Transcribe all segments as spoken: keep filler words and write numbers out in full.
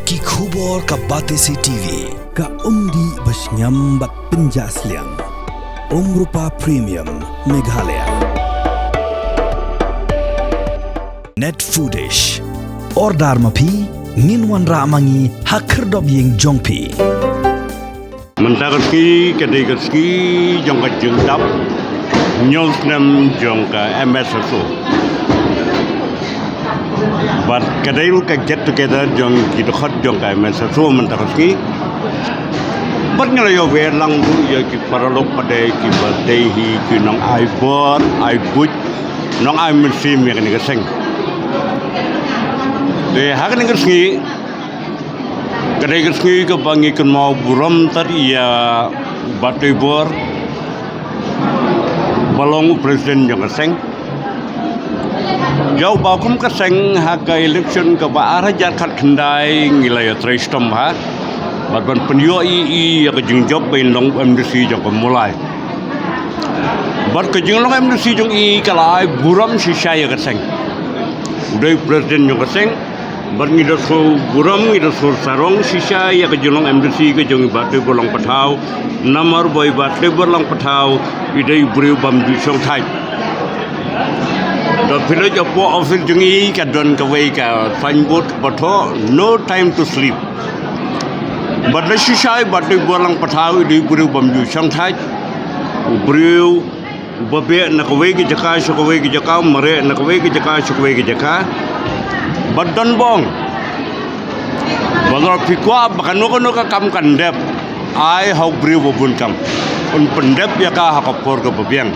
Ki khubor ka Batesi T V. Ka umdih ba shngiam bad pynjah sliang. Umrupa Premium Meghalaya. Net Foodish. Order ma phi, ngin wanrah ma ngi ha khyrdop ïing jong phi. Mynta ka sngi ka dei ka sngi jong ka jingdap hynñiew snem jong ka M S S O. Bad ka dei ruh ka get together jong ki dkhot jong ka M S S O mynta ka sngi. Bad ngi la ïoh wer lang ruh ïa ki paralok pat de kiba dei hi ki nong ai bor, ai buit, nong ai mynsiem ïa kane ka seng. Te ha kane ka sngi ka dei ka sngi kaba ngi kynmaw burom tad ïa Bah Tuibor ba long u president jong ka seng. Ïa u ba kum ka seng ha ka election kaba ar hajar khatkhyndai ngi la ïatrei shitom bha bad ban pynïoh ïa i ïa ka jingjop ba in long M D C jong ka Mawlai. Bad ka jinglong M D C jong i ka la ai burom shisha ïa ka seng. U dei u president jong ka seng. Bad ngi da sngewburom, ngi da sngewsarong shisha ïa ka jinglong M D C ka jong i Bah Tuibor Langpathaw. Namar ba i Bah Tuibor Langpathaw i dei u briew bym ju shongthait. Da phi leit hapoh office jong i ka don kawei ka signboard ba thoh, "No time to sleep." Bad la shisha i Bah Tuibor Langpathaw i dei u briew bym ju shongthait. U briew uba beh na kawei ka jaka sha kawei ka jaka, mareh na kawei ka jaka sha kawei ka jaka. Bad don ba ong, ba lada phi kwah ba kano kano ka kam kan dep, ai ha u briew ba bun kam. Un pyndep ïa ka ha ka por kaba biang.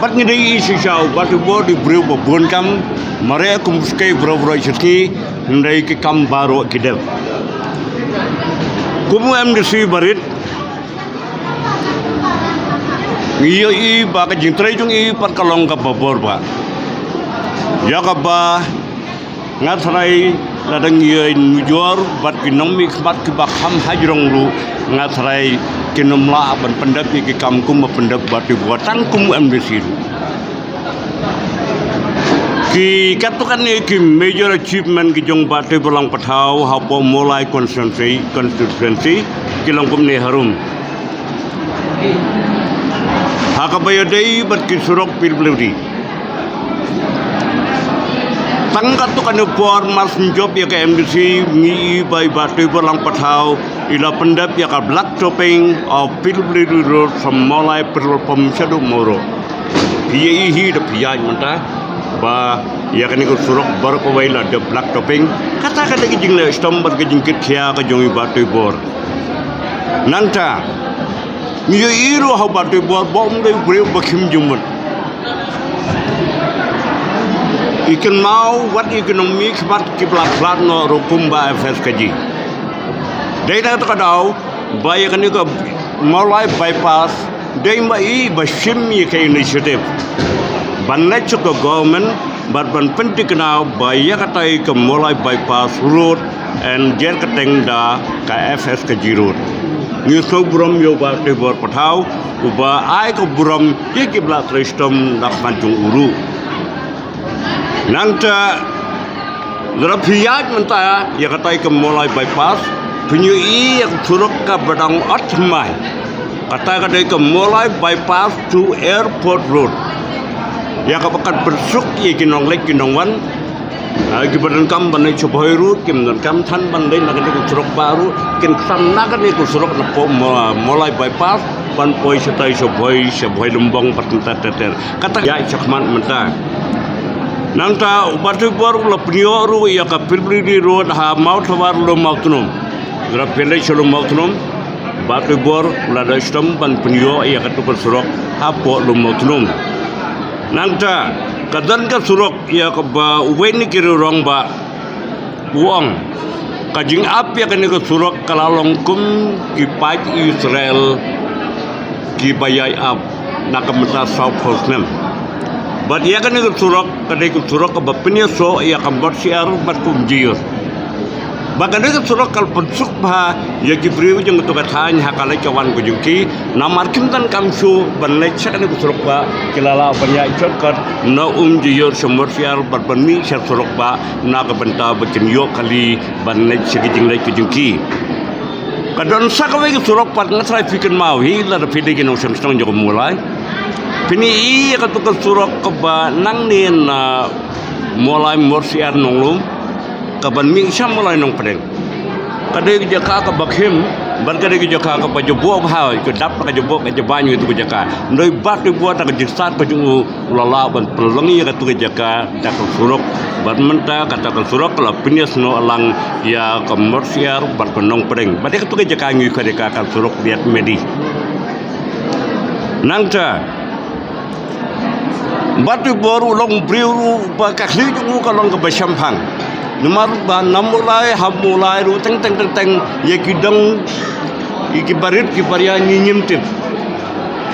Bad ngi dei i shisha u Bah Tuibor u dei u briew ba bun kam, mareh kum skei baroh baroh shi sngi, hynrei ki kam baroh ki dep. Kum u M D C barit, ngi ïohi ba ka jingtrei jong i pat ka long kaba bor bha. Ïa kaba nga tharai lada ngi ïa nujor bad ki nongmihkhmat kiba kham hajrong ruh, nga tharai kin ym lah ban pyndep ïa ki kam kum ba pyndep Bah Tuibor tang kum u M D C ruh. Ki katto katne ki major achievement ki jong Bah Tuibor Langpathaw hapoh Mawlai constituency, constituency ki long kumne harum. Ha kaba ïadei bad ki surok P W D. Tang katto katne por mar shu jop ïa ka M D C ngi ïohi ba i Bah Tuibor Langpathaw i la pyndep ïa ka black topping of P W D Road from Mawlai petrol pump shaduh Mawroh. Phi ïohi hi da phi ïaid mynta ba ïa kane ka surok baroh kawei la dep black topping. Kata ka dei ka jingleh shitom bad ka jingkit khia ka jong i Bah Tuibor. Nangta ngi ïohi ruh ha u Bah Tuibor ba um dei u briew ba khim jingmut. I kynmaw wat ïa ki nongmihkhmat kiba la khlad noh ruh kumba F S K G. Dei na kata ka daw ba ïa kane ka Mawlai bypass dei ma i ba shim ïa ka initiative ban leit sha ka government bad ban pynthikna ba ïa katai ka Mawlai bypass road yn jer kyrteng da ka F S K G road. Ngi sngewburom ïa u Bah Tuibor Pathaw uba ai ka burom ïa kiba la trei shitom na ka bynta jong u ruh. Nangta lada phi ïaid mynta ïa katai ka Mawlai bypass, phin ïohi ïa ka surok kaba dang ot thymmai. Kata ka dei ka Mawlai bypass to airport road. Ïa kaba kan pynsuk ïa ki nongleit ki nongwan. Ah, kiba donkam ban leit sha Bhoi ruh kim donkam than ban leit na kane ka surok bah ruh, kin sam na kane ka surok na pdeng Mawlai bypass ban poi shatai sha Bhoi, sha Bhoi Lymbong pat ter ter ter. Kata ïa shakhmat mynta. Nangta u Bah Tuibor u la pynïoh ruh ïa ka P W D road ha Mawthawar Lum Mawtnum. Lada phi leit sha Lum Mawtnum, Bah Tuibor u la dei shitom ban pynïoh ïa katu ka surok hapoh Lum Mawtnum. Nangta ka don ka surok ïa kaba uwei na ki rangbah u ong ka jingap ïa kane ka surok ka la long kum ki paid Israel kiba ïai ap na ka bynta saw phew snem. Bad ïa kane ka surok ka dei ka surok kaba pynïasoh ïa ka Mawshyiap bad ka Umjir. Ba kane ka surok ka la pynsuk bha ïa ki briew jong kato ka thaiñ ha ka leit ka wan ka jong ki. Namar kim donkam shuh ban leit sha kane ka surok ba ki la lah ban ïaid shortcut na Umjaiur sha Mursiar bad ban mih sha surok ba na ka bynta ba kin ïoh kali ban leit sha ka jingleit ka jong ki. Ka don sa kawei ka surok pat nga tharai phi kynmaw hi lada phi dei ki nongshong shnong jong ka Mawlai. Phin ïohi ïa kato ka surok kaba nangne na Mawlai Mursiar Nonglum, kaban mih sha Mawlai Nongpdeng. Ka dei ka jaka kaba khim bad ka dei ka jaka kaba jaboh bha, ka dap ka jaboh ka jabaiñ ïa kato ka jaka. Hynrei Bah Tibor da ka jingstad ka jong u, u la lah ban pynlong ïa kato ka jaka da ka surok. Bad mynta kata ka surok ka la pynïasnoh lang ïa ka Mursiar bad ka Nongpdeng. Bad ïa kato ka jaka ngi khot ïa ka ka surok Riat Medi. Nangta Bah Tibor u long briew ruh ba ka khlieh jong u ka long kaba shemphang. Namar ba na Mawlai ha Mawlai ruh teng teng teng teng ïa ki dong, ïa ki barit ki baria ngi ngim tip.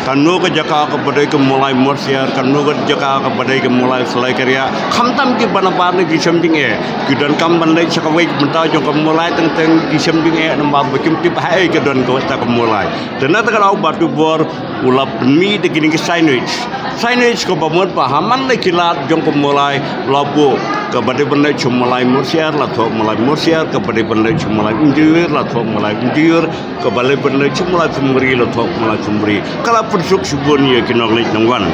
Kano ka jaka kaba dei ka Mawlai Mursiar, kano ka jaka kaba dei ka Mawlai Salai Kariah. Khamtam kiba nabar ne ki shem jingeh, ki donkam ban leit sha kawei ka bynta jong ka Mawlai teng teng ki shem jingeh namar ba kim tip haei ka don kawei kata ka Mawlai. Te na kata ka daw Bah Tibor u la pynmih da kine ki signage. Signage kaba mut ba ha man la ki lad jong ka Mawlai la buh, kaba dei ban leit sha Mawlai Mursiar la thoh Mawlai Mursiar, kaba dei ban leit sha Mawlai Umjaiur la thoh Mawlai Umjaiur, kaba dei ban leit sha Mawlai Phunmri la thoh Mawlai Phunmri. Ka la pynsuk shibun ïa ki nongleit nongwan.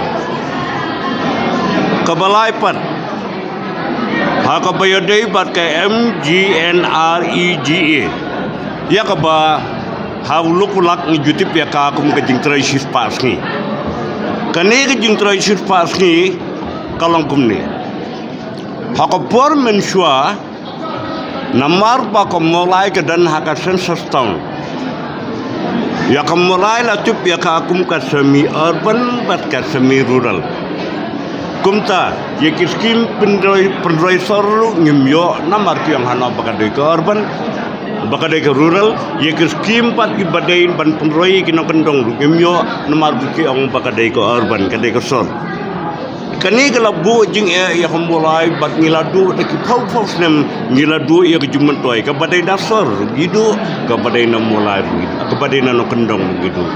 Kaba lai pat, ha kaba ïadei bad ka M G N R E G A, ïa kaba ha u lok u lak ngi ju tip ïa ka kum ka jingtrei shispah sngi. Kane ka jingtrei shispah sngi ka long kumne. Ha ka por mynshuwa, namar ba ka Mawlai ka don ha ka census town, ïa ka Mawlai la tip ïa ka kum ka semi urban bad ka semi rural. Kumta ïa ki skim pynroi, pynroi sor ruh ngim ïoh namar ki ong hano ba ka dei ka urban, ba ka dei ka rural. Ïa ki skim pat kiba dei ban pynroi ïa ki nongkyndong ruh ngim ïoh namar ba ki ong ba ka dei ka urban, ka dei ka sor. Kane ka la buh jingeh ïa ka Mawlai bad ngi la duh da ki phew phew snem ngi la duh ïa ka jingmyntoi, kaba dei na sor ngi duh, kaba dei na Mawlai ngi duh, kaba dei na nongkyndong ngi duh.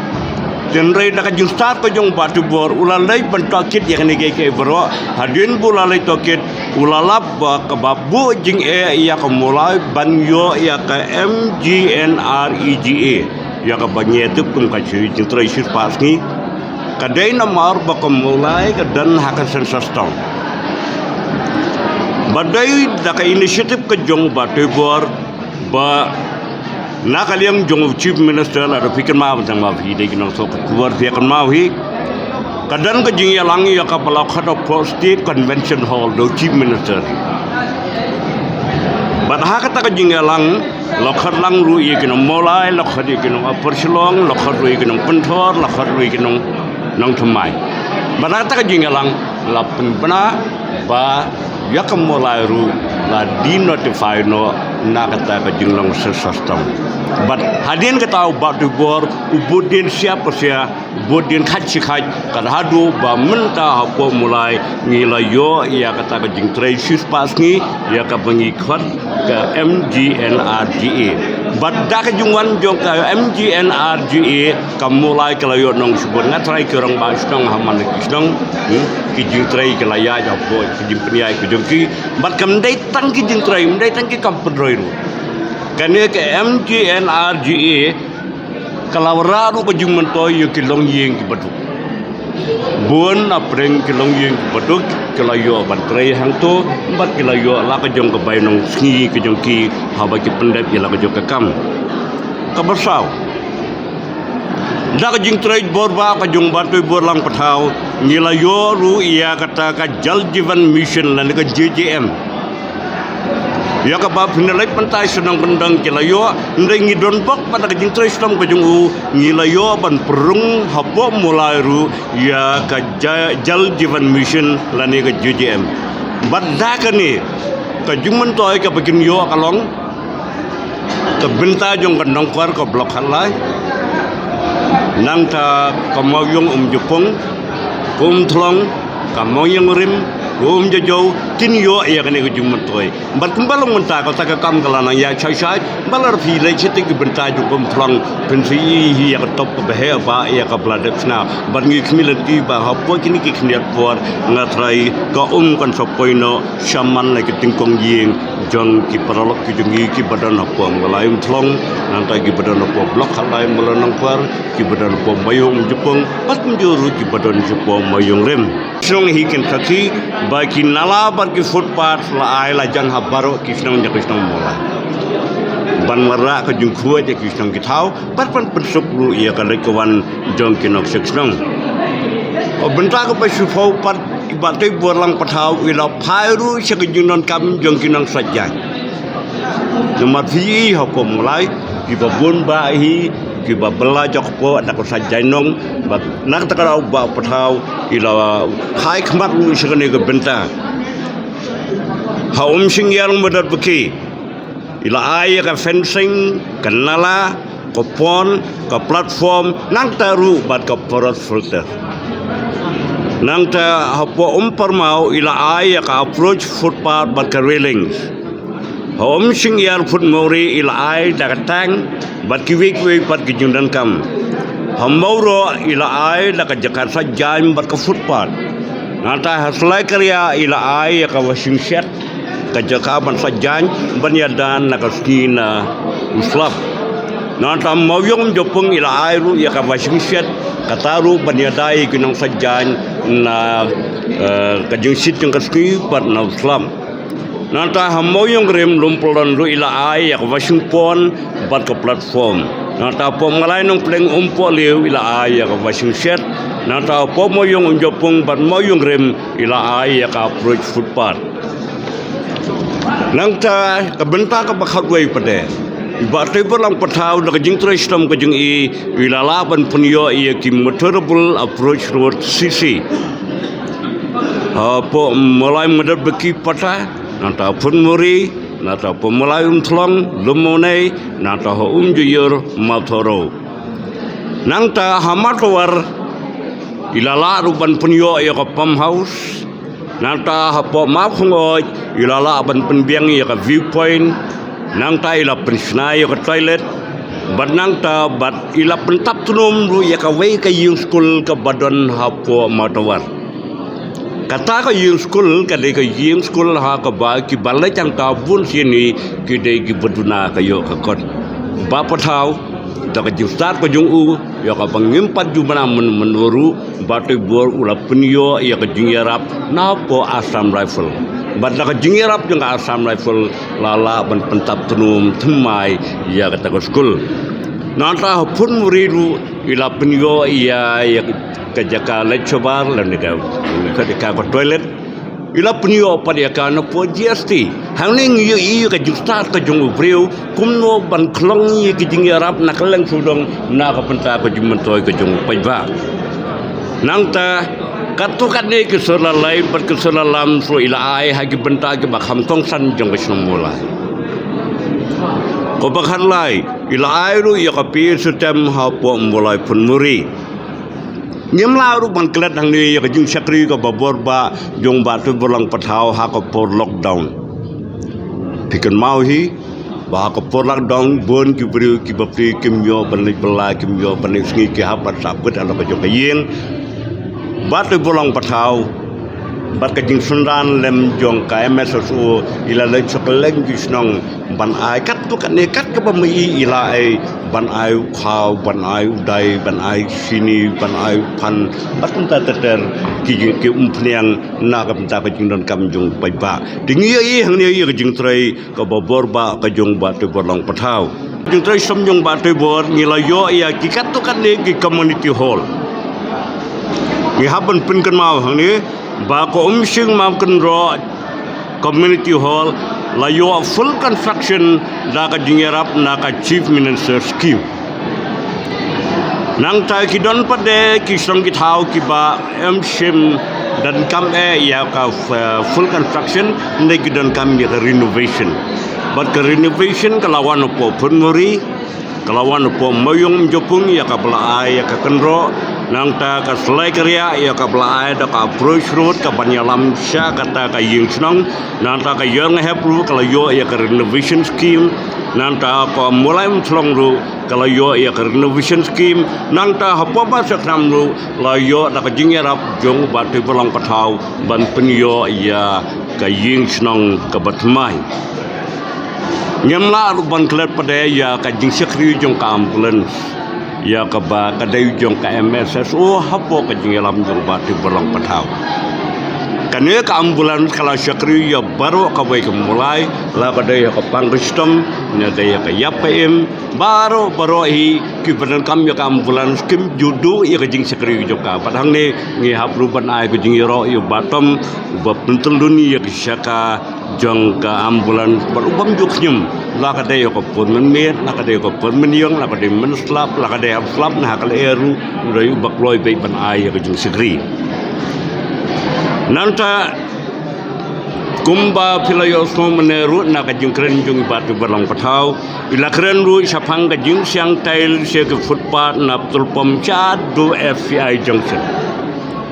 Hynrei da ka jingstad ka jong Bah Tibor u la leit ban tohkit ïa kane kiei kiei baroh. Hadien ba u la leit tohkit u la lap ba kaba buh jingeh ïa ka Mawlai ban ïoh ïa ka M G N R E G A, ïa kaba ngi tip kum ka jingtrei shispah sngi, ka dei namar ba ka Mawlai ka don ha ka census town. Ba dei da ka initiative ka jong Bah Tibor, ba na ka liang jong u Chief Minister, lada phi kynmaw, tang ba phi dei ki nongthoh khubor phi kynmaw hi, ka don ka jingïalang ïa kaba la khot hapoh State Convention Hall da u Chief Minister. Bad ha kata ka jingïalang la khot lang ruh ïa ki nong Mawlai, la khot ïa ki nong Upper Shillong, la khot ruh ïa ki nong Pynthor, la khot ruh ïa ki nong, nong Thymmai. Bad ha kata ka jingïalang la pynbna ba ïa ka Mawlai ruh la denotify noh na kata ka jinglong census town. Bad hadien kata u Bah Tibor u bud dien shia pa shia, bud dien khat shi khat, ka la haduh ba mynta hapoh Mawlai ngi la ïoh ïa kata ka jingtrei shispah sngi ïa kaba ngi khot ka M G N R E G A. Bad da ka jingwan jong ka M G N R E G A ka Mawlai ka la ïoh nongshun bun, nga tharai ki rangbah shnong ha man la ki shnong, hmm, ki jingtrei ki la ïaid hapoh ki jingpynïaid ka jong ki. Bad kam dei tang ki jingtrei, kam dei tang ki kam pynroi ruh. Kane ka M G N R E G A ka la wanrah ruh ka jingmyntoi ïa ki longïing kiba duk. Bun na pdeng ki longïing kiba duk ki la ïoh ban trei hangto bad ki la ïoh la ka jong ka bainong sngi ka jong ki haba ki pyndep ïa la ka jong ka kam. Kaba saw, da ka jingtrei bor ba ka jong Bah Tuibuar Langpathaw ngi la ïoh ruh ïa kata ka Jal Jeevan Mission lane ka J J M. Ïa kaba phin leit mynta shnong kyndong ki la ïoh, hynrei ngi don bok ba da ka jingtrei shitom ka jong u ngi la ïoh ban pynrung hapoh Mawlai ruh ïa ka Ja-, Jal Jeevan Mission lane ka J J M. Bad da kane ka jingmyntoi kaba kin ïoh ka long ka bynta jong ka Nongkwar ka Block khatlai, nangta ka Mawïong Umjapung, ka Umthlong, ka Mawiong Rim, Kum jajo, tin ïoh ïa kane ka jingmyntoi. Bad kumba long mynta kata ka kam ka la nang ïa shai shai, ba la phi leit sha ki bynta jong ka Umthlong, phin sa ïohi ïa ka top kaba heh ba ïa kaba la dep shna. Bad ngi khmih lynti ba hapoh kine ki khyndiat por nga tharai ka um kan sa poi noh shaman la ki tyngkong ïing jong ki paralok ki jong ngi kiba don hapoh Mawlai Umthlong, nangta kiba don hapoh Block Khatlai Mawlai Nongkwar, kiba don hapoh Maïong Umjapung, bad kumjuh ruh kiba don hapoh Maïong Rim. Shnong hi kin sakhi ba ki nala bad ki footpath la ai la jan ha baroh ki shnong jong ka shnong Mawlai. Ban wanrah ka jingkhuid ïa ki shnong ki thaw, bad ban pynsuk ruh ïa ka leit ka wan jong ki nongshong shnong. Ka bynta kaba shu phew pat i Bah Teibor Lang Pathaw i la phai ruh sha ka jingdonkam jong ki nongshad jaiñ. Namar phi i hapoh Mawlai kiba bun bah hi kiba bylla jok hapoh da ka shad jaiñ nong, bad na kata ka daw Bah Pathaw i la phai khmat ruh sha kane ka bynta. Ha Umshyngiar Mawdar Baki i la ai ïa ka fencing, ka nala, ka pond, ka platform, nangta ruh bad ka porous filter. Nangta hapoh Umparmaw i la ai ïa ka approach footpath bad ka railings. Ha Umshyngiar Phutmori i la ai da ka tank bad kiwei kiwei pat ki jingdonkam. Ha Mawroh i la ai da ka jaka shad jaiñ bad ka footpath. Nangta ha Solaikaria i la ai ïa ka washing shed, ka jaka ban shad jaiñ ban ïada na ka sngi na u slap. Nangta Mawiong Umjapung i la ai ruh ïa ka washing shed, kata ruh ban ïada ïa ki nongshad jaiñ na, eh, ka jingshit jong ka sngi bad na u slap. Nangta ha Mawiong Rim Lumpulon ruh i la ai ïa ka washing pond bad ka platform. Nangta hapoh Mawlai Nongpdeng Umpohliew i la ai ïa ka washing shed. Nangta hapoh Mawiong Umjapung bad Mawiong Rim i la ai ïa ka approach footpath. Nangta ka bynta kaba khatwei pat de, i Bah Teibor Lang Pathaw da ka jingtrei shitom ka jong i i la lah ban pynïoh ïa ki motorable approach road, C C, hapoh Mawlai Mawdar Baki pata, nangta Phutmori, nangta hapoh Mawlai Umthlong, Lummonei, nangta ha Umjaiur, Mawthadraw. Nangta ha Mawtawar i la lah ruh ban pynïoh ïa ka pump house. Nangta hapoh Mawkhangoit i la lah ban pynbiang ïa ka viewpoint. Nangta i la pynshna ïa ka toilet. Bad nangta bad i la pyntap tnum ruh ïa kawei ka ïing skul kaba don hapoh Mawtawar. Kata ka ïing skul ka dei ka ïing skul ha kaba kiba leit hangta bun sien ki dei kiba duna ka ïoh ka kot. Bah Pathaw da ka jingstad ka jong u, ïa kaba ngim pat ju bna mynno mynno ruh, Bah Teibor u la pynïoh ïa ka jingïarap na hapoh Assam Rifle. Bad da ka jingïarap jong ka Assam Rifle la lah ban pyntap tnum thymmai ïa kata ka skul. Nangta ha Phutmori ruh i la pynïoh ïa, ïa ka jaka leit shabar lane ka, ka, ka, ka toilet. I la pynïoh pat ïa ka na hapoh G S T. Hangne ngi ïohi ïa ka jingstad ka jong u briew kumno ban khlong ïa ka jingïarap na kylleng sawdong na ka bynta ka jingmyntoi ka jong u paidbah. Nangta katto katne ki solar light bad ki solar lamps ruh i la ai ha ki bynta kiba kham kongsan jong ka shnong Mawlai. Kaba khatlai i la ai ruh ïa ka P A system hapoh Mawlai Phutmori. Ngim lah ruh ban klet hangne ïa ka jingshakri kaba bor bah jong Bah Teibor Lang Pathaw ha ka por lockdown. Phi kynmaw hi ba ha ka por lockdown bun ki briew kiba phi kim ïoh ban leit bylla, kim ïoh ban leit sngi, ki hap ban sah kut ha la ka jong ka ïing. Bah Teibor Lang Pathaw bad ka jingsynran lem jong ka M S S O i la leit sha kylleng ki shnong ban ai katto katne kat kaba ma i i la ai, ban ai u khaw, ban ai u dai, ban ai shini, ban ai u phan, bad kumta ter ter ki jing, ki umphniang na ka bynta ka jingdonkam jong u paidbah. Te ngi ïohi hangne ïa ka jingtrei kaba bor bah ka jong Bah Teibor Lang Pathaw. Jingtrei shitom jong Bah Teibor ngi la ïoh ïa ki katto katne ki community hall. Ngi hap ban pynkynmaw hangne ba ka Umshing Mawkynroh Community Hall la ïoh full construction da ka jingïarap na ka Chief Minister Scheme. Nangta ki don pat de ki shnong ki thaw kiba ym shym donkam eh ïa ka, eh, full construction, ne ki donkam ïa ka renovation. Bad ka renovation ka la wan hapoh Phutmori, ka la wan hapoh Mawiong Umjapung ïa kaba la ai ïa ka kynroh, Nangta ka Slai Kariah ïa kaba la ai da ka approach road kaban ïalam sha kata ka ïing shnong. Nangta ka Ïor Ngahep ruh ka la ïoh ïa ka renovation scheme. Nangta ka Mawlai Umthlong ruh ka la ïoh ïa ka renovation scheme. Nangta hapoh Bah Sohknam ruh la ïoh da ka jingïarap jong Bah Tuibalong Pathaw ban pynïoh ïa ka ïing shnong kaba thymmai. Ngim lah ruh ban klet pat de ïa ka jingshakri jong ka ambulance, ïa kaba ka dei jong ka M S S O hapoh ka jingïalam jong Bah Tuibalong Pathaw. Kane ka ambulance ka la shakri ïa baroh kawei ka Mawlai, la ka dei ïa ka pang ka shitom, ne dei ïa ka ïap ka im, baroh baroh hi kiba donkam ïa ka ambulance kim ju duh ïa ka jingshakri jong ka. Bad hangne ngi hap ruh ban ai ka jingïaroh ïa u Bah Tom uba pyntyllun ïa ka shaka jong ka ambulance bad u bym ju khñium, la ka dei ïa ka por mynmiet, la ka dei ïa ka por mynïong, la ka dei mynslap, la ka dei hap slap na ha ka lyer ruh, u dei uba kloi beit ban ai ïa ka jingshakri. Nangta kumba phi la ïohsngew mynne ruh na ka jingkren jong i Bah Tuibalong Pathaw, i la kren ruh shaphang ka jingsiang tail sha ki footpath na petrol pump shaduh F C I junction.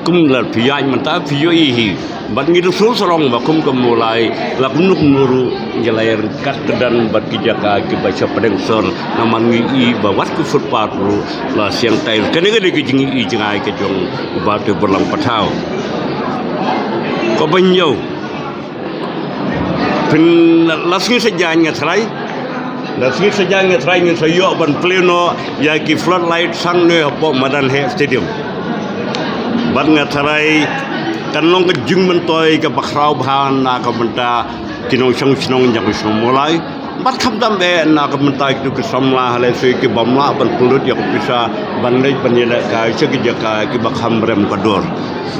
Kum la phi ïaid mynta phi ïohi hi. Bad ngi da sngewsarong ba kum ka Mawlai la kumno kumno ruh ngi la ïa ryngkat kyrdan bad ki jaka kiba sha pdeng sor, namar ngi i ba wat ki footpath ruh la siang tail. Kane ka dei ka jingi jngai ka jong u Bah Tuibalong Pathaw. Kaba hynñiew, phin la sngi Saitjaiñ nga tharai, la sngi Saitjaiñ nga tharai ngin sa ïoh ban plie noh ïa ki floodlight hangne hapoh Madan Heh Stadium. Bad nga tharai kan long ka jingmyntoi kaba khraw bha na ka bynta ki nongshong shnong jong ka shnong Mawlai. Bad khamtam eh na ka bynta kito ki samla ha lehse ki bym lah ban pynlut ïa ka pisa ban leit ban ïalehkai sha ki jaka kiba kham rem ka dor.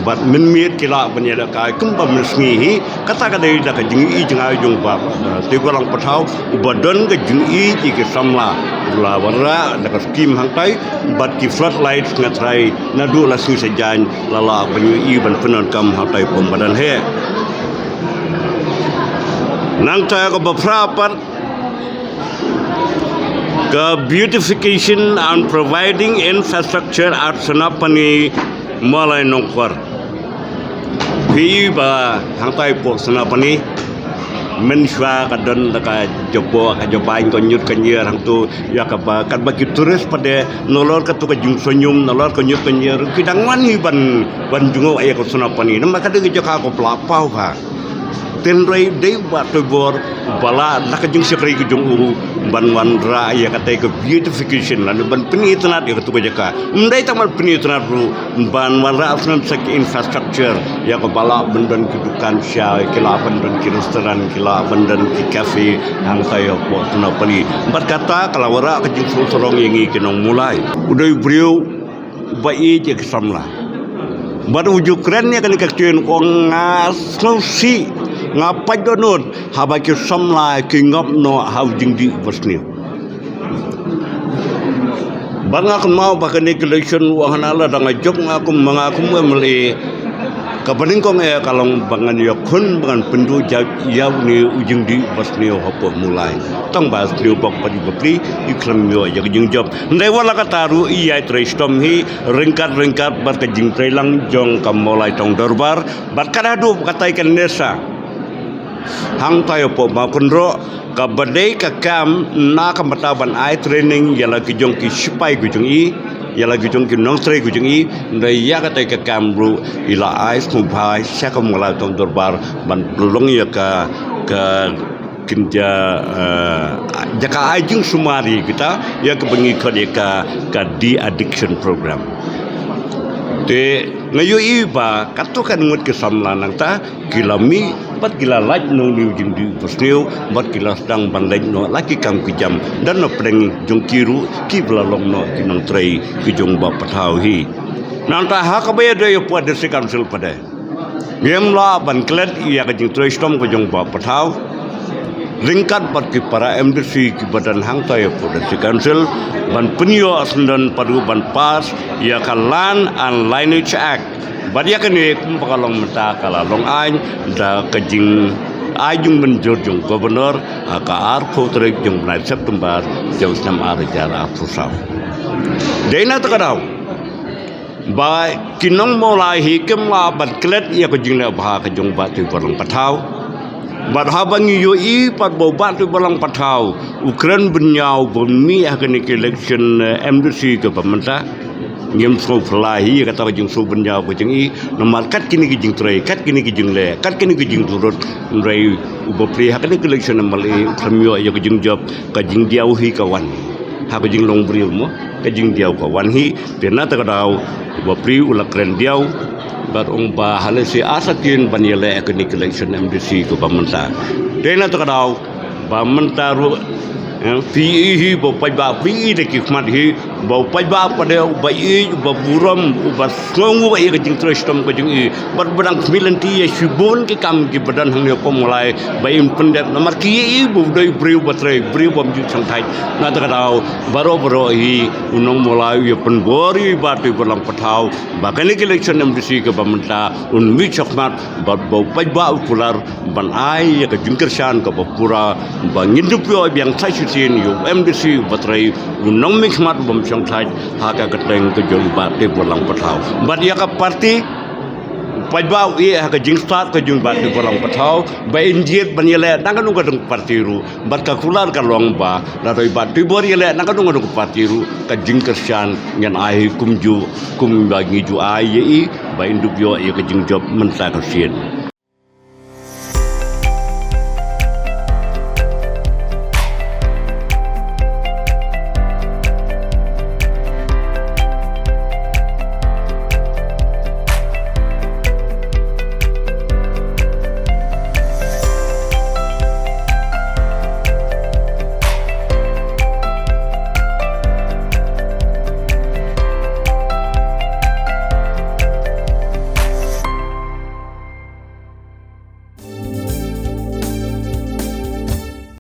Bad mynmiet ki lah ban ïalehkai kumba mynsngi hi. Kata ka dei da ka jingi jngai jong u Bah, eh, Tuibalong Pathaw uba don ka jingi ïa ki samla. U la wanrah da ka skim hangtai bad ki floodlights nga tharai naduh la sngi Saitjaiñ la lah ban ïohi ban pyndonkam hangtai pom Madan Heh. Nangta kaba phra pat, ka beautification and providing infrastructure at Senapani, Mawlai Nongkwar. Phi ba hangtai poh Senapani mynshuwa ka don da ka jaboh ka jabaiñ, ka ñiut ka ñier hangto, ïa kaba katba ki tourist pat de nalor kato ka jingshongñium, nalor ka ñiut ka ñier ki dang wan hi ban, ban jngoh ïa ka Senapani. Namar ka dei ka jaka kaba la paw bha. Hynrei dei u Bah Tuibor ba la da ka jingshakri ka jong u ban wanrah ïa katei ka beautification lane ban pynitynnad ïa kato ka jaka. Ym dei tang ban pynitynnad ruh, ban wanrah sngewbha ki infrastructure ïa kaba lah ban don ki dukan sha, ki lah ban don ki restaurant, ki lah ban don ki cafe hangtai hapoh Senapani. Bad kata ka la wanrah ka jingsngewsarong ïa ngi ki nong Mawlai. U dei u briew ba ïeit ïa ki samla. Bad u ju kren ïa kane ka ktien, u ong nga sngewsih, nga pait dohnud haba ki samla ki ngop noh ha u jingdih basniew. Bad nga kynmaw ba kane ka election u ong hana lada nga jop nga kum, ma nga kum M L A, kaba nyngkong eh ka long ba ngan ïakhun ba ngan pynduh jait ïa une u jingdih basniew hapoh Mawlai. Tang ba sniew bok bad i bapli i khlem ïoh ïa ka jingjop. Hynrei wat la katta ruh i ïatrei shitom hi ryngkat ryngkat bad ka jingtrei lang jong ka Mawlai Tong Dorbar bad ka haduh katei ka NESA. Hangtai hapoh Mawkynroh kaba dei ka kam na ka bynta ban ai training ïa la ki jong ki sipai ki jong i, ïa la ki jong ki nongtrei ki jong i. Hynrei ïa katei ka kam ruh i la ai sngewbha sha ka Mawlai Tong Dorbar ban pynlong ïa ka, ka kynja, eh, jaka ai jingsumar ïa kita, ïa kaba ngi khot ïa ka, ka de-addiction program. Te nga ïohi ba katto katne ngut ki samla nangta ki la mih bad ki la lait noh une u jingdih basniew bad ki la sdang ban leit noh la ki kam ki jam da na pdeng jong ki ruh kiba la long noh ki nongtrei ki jong Bah Pathaw hi. Nangta ha kaba ïadei ïa pud District Council pat de, ngim lah ban klet ïa ka jingtrei shitom ka jong Bah Pathaw ryngkat bad ki para M D C kiba don hangtai hapoh District Council ban pynïoh syndon pat ruh ban pass ïa ka Land and Lineage Act. Bad ïa kane kumba ka long mynta ka la long aiñ da ka jingai jingmynjur jong Governor ha ka arphew tarik jong u bnai September jong u snem ar hajar arphew saw. Dei na kata ka daw Ba ki nong Mawlai hi kim lah ban klet ïa ka jingleh bha ka jong Bah Tuibalang Pathaw. Bad haba ngi ïohi pat ba u Bah Tuibalang Pathaw u kren bynñiaw ban mih ha kane ka election, eh, M D C kaba mynta. Ngim sngewphylla hi ïa kata ka jingsngewbynñiaw ka jong i, namar kat kine ki jingtrei, kat kine ki jingleh, kat kine ki jingturut, hynrei u bapli ha kane ka election M L A u khlem ïoh ïa ka jingjop, ka jingdiaw hi ka wan. Ha ka jinglong briew mo, ka jingdiaw ka wan hi. Te na kata ka daw u bapli u la kren diaw, bad ong ba ha lehse ar saitien ban ïaleh ha kane ka election M D C kaba mynta. Te na kata ka daw ba mynta ruh, eh, phi i hi ba u paidbah phi i da ki khmat hi, ba u paidbah pat u ba i, u ba burom, u ba sngewnguh ïa ka jingtrei shitom ka jong i. Bad ba dang khmih lynti ïa shibun ki kam kiba don hangne hapoh Mawlai ba in pyndep, namar ki i ba u dei briew ba trei, briew bym ju shongthait. Na kata ka daw baroh baroh hi u nong Mawlai u ïa pynbor ïa i Bah Tuibalang Pathaw ba kane ka election M D C kaba mynta un mih shakhmat bad ba u paidbah u kular ban ai ïa ka jingkyrshan kaba pura ba ngin dup ïoh biang sa shisien ïa u M D C uba trei, u nongmihkhmat bym shongthait ha ka kyrteng ka jong i Bah Tuibalang Pathaw. Bad ïa ka party, u paidbah u ïeh ha ka jingstad ka jong i Bah Tuibalang Pathaw ba in jied ban ïaleh na kano kano ka party ruh. Bad ka kular ka long ba lada i Bah Tuibor ïaleh na kano kano ka party ruh, ka jingkyrshan ngin ai hi kumjuh kumba ngi ju ai ïa i ba in dup ïoh ïa ka jingjop mynta ka sien.